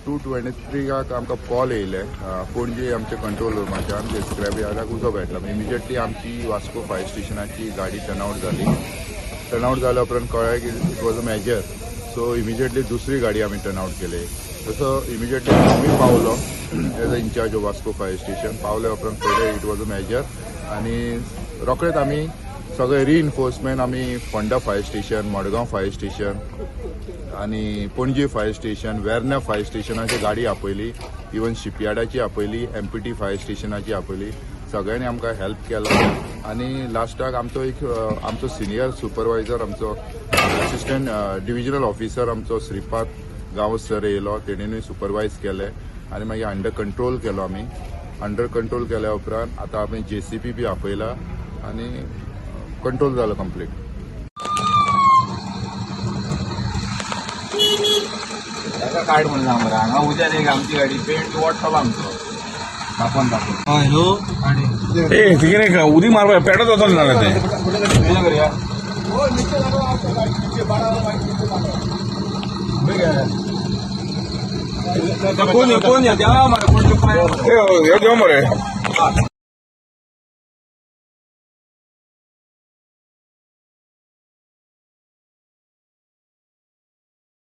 2:23 आमकां कॉल येयले पणजे आमच्या कंट्रोल रुमाच्यान जे स्क्रॅप यार्डाक उजो पेटला. इमिजिएटली आमची वास्को फायर स्टेशनाची गाडी टर्नआउट जाली. टर्नआउट जाल्या उपरांत कळ्ळें की it was a major, so immediately दुसरी गाडी आमी टर्नआउट केली. तसो इमिजिएटली आमी पावलो as a incharge of Vasco fire station. पावल्या उपरांत पळयलें it was a major आनी रोखडेच आमी सगळे रिइन्फोर्समेंट आमी Ponda fire station, Margao fire station आनी Panaji fire station, Verna fire स्टेशनाची गाडी आपयली, इवन शिपयार्डाची आपयली, एमपीटी फायर स्टेशनाची आपयली. सगळ्यांनी आमकां हेल्प केलो आनी लास्टाक आमचो एक आमचो सिनियर सुपरवायझर, आमचो असिस्टंट डिविजनल ऑफिसर आमचो श्रीपाद गांवस सर येयलो, तेणेनूय सुपरवायज केलें आनी मागीर अंडर कंट्रोल केलो आमी. अंडर कंट्रोल केल्या उपरांत आतां आमी जेसीबी बी आपयला आनी कंट्रोल जालो कंप्लीट. ताका काड म्हणून सांग मरे. हांगा उद्या एक आमची गाडी पेंट वाटतलो आमचो तापोवन तापोवन. हॅलो. ए, तिकडे उदी मारपा पेटत वचून जालें तें. कितें करुया? कोण कोण देवा मरे, कोण ए, हे देव मरे.